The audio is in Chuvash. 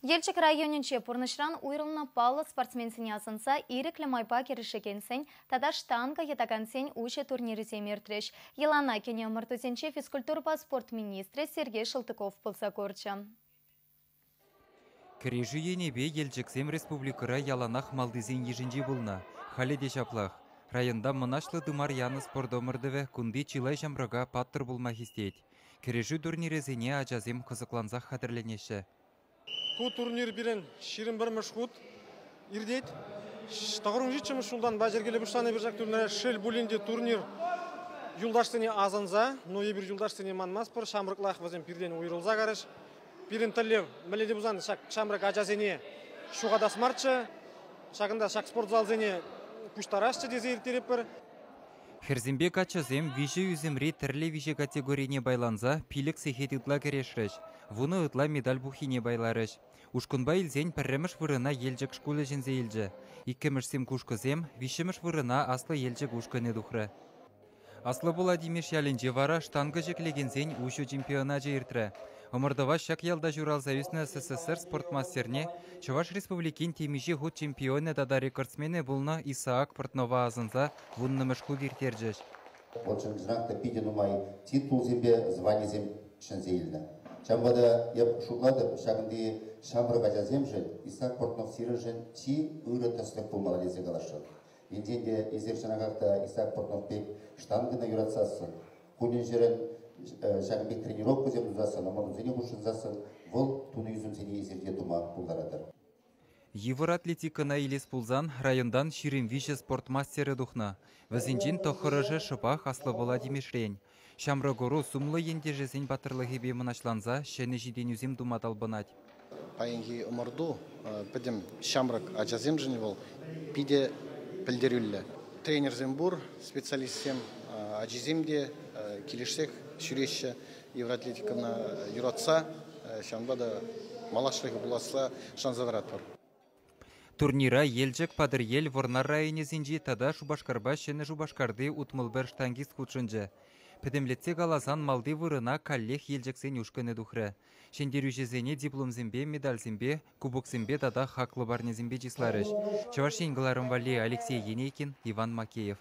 Елчӗк районӗнче пурнӑҫран уйрӑлнӑ паллӑ спортсменсене асӑнса ирӗклӗ майпа кӗрешекенсен тата штанга йӑтакансен уҫӑ турнирӗсем иртрӗҫ. Йӑлана кӗнӗ ӑмӑртусенче физкультурӑпа спорт министрӗ Сергей Шелтыков пулса курчӗ. Кӗрешӳ енӗпе Елчӗксем республикӑра яланах малтисен йышӗнче пулнӑ. Халӗ те ҫаплах. Районта мӑнаҫлӑ тымар янӑ спорт ӑмӑртӑвӗ кунти чылай ҫамрӑка паттӑр пулма хистет. Кӗрешӳ турнирӗсене ачасем кӑсӑклансах хатӗрленеҫҫӗ. Ку турнир пирӗн 21-мӗш хут иртет. 97-мӗш ҫултанпа йӗркеле пуҫланӑ эпир ҫак турнира. Шел пулин те турнир юлташсене асӑнса, но эпир юлташсене манмастпӑр, ҫамрӑклах вӗсем пиртен уйрӑлса карӗҫ. Пирӗн тӗллев, мӗнле те пулсан, ҫак ҫамрӑк ачасене ҫухатас марччӗ. Ҫакӑнта ҫак спортзалсене пуҫтарасчӗ тесе ирттеретпӗр. Хӗрсемпе каччӑсем виҫӗ ӳсӗмри тӗрлӗ виҫе категорине пайланса 5 сехет ытла кӗрешрӗҫ, 10 ытла медаль пуххине пайларӗҫ. Ушкӑнпа илсен пӗрремӗш вырӑна Елчӗк шкулӗ ҫӗнсе илчӗ. Иккӗмӗшсем Кушкӑсем, виҫҫӗмӗш вырӑна Аслӑ Елчӗк ушкӑнӗ тухрӗ. Аслӑ Пӑла Тимеш ялӗнче вара штанга ҫӗклекенсен уҫӑ чемпионачӗ иртрӗ. Ӑмӑртӑва ҫак ялта ҫуралса ӳснӗ СССР спорт мастерне, Чӑваш Республикин темиҫе хут чемпионӗ тата рекордсменӗ пулнӑ Исаак Портнова асӑнса вуннӑмӗш хут ирттерчӗҫ. Вӑл чӑн-чӑнах та питӗ нумай титулсемпе званисем ҫӗнсе илнӗ. Ҫавӑнпа та эп шутлатӑп, ҫакӑнти ҫамрӑк ачасемшӗн Исаак Портнов сирӗншӗн чи ырӑ тӗслӗх пулмалла тесе каласшӑн. Енчен те эсир чӑнахах та Исаак Портнов пек штангӑна юратсассӑн, кунӗн-ҫӗрӗн ҫакӑн пек тренировкӑсем тусассӑн, ӑмӑртусене хутшӑнсассӑн вӑл тунӑ ӳсӗмсене эсир те тума пултаратӑр. Йывӑр атлетикӑна илес пулсан районтан 23 спорт мастерӗ тухнӑ. Вӗсенчен тӑххӑрӑшӗ шӑпах Аслӑ Пӑла Тимешрен. Ҫамрӑк ӑру сумлӑ ентешӗсен паттӑрлӑхӗпе мӑнаҫланса ҫӗнӗ ҫитӗнӳсем тума талпӑнать. Паянхи ӑмӑрту пӗтӗм ҫамрӑк ачасемшӗн вӑл питӗ пӗлтерӳллӗ. Тренерсем пур, специалистсем, ачисем те килӗшсех ҫӳреҫҫӗ евроатлетикӑна юратса, ҫавӑнпа та малашлӑхӗ пуласса шанса тӑратпӑр. Турнира Елчӗк, Патӑрьел, Вӑрнар районӗсенчи тата Шупашкарпа Ҫӗнӗ Шупашкарти 61 штангист хутшӑнчӗ. Пӗтӗмлетсе каласан малти вырӑна каллех Елчӗксен ушкӑнӗ тухрӗ. Ҫӗнтерӳҫӗсене дипломсемпе, медальсемпе, кубоксемпе тата хаклӑ парнесемпе чысларӗҫ. Чӑваш Ен кӑларӑм валли Алексей Енейкин, Иван Макеев.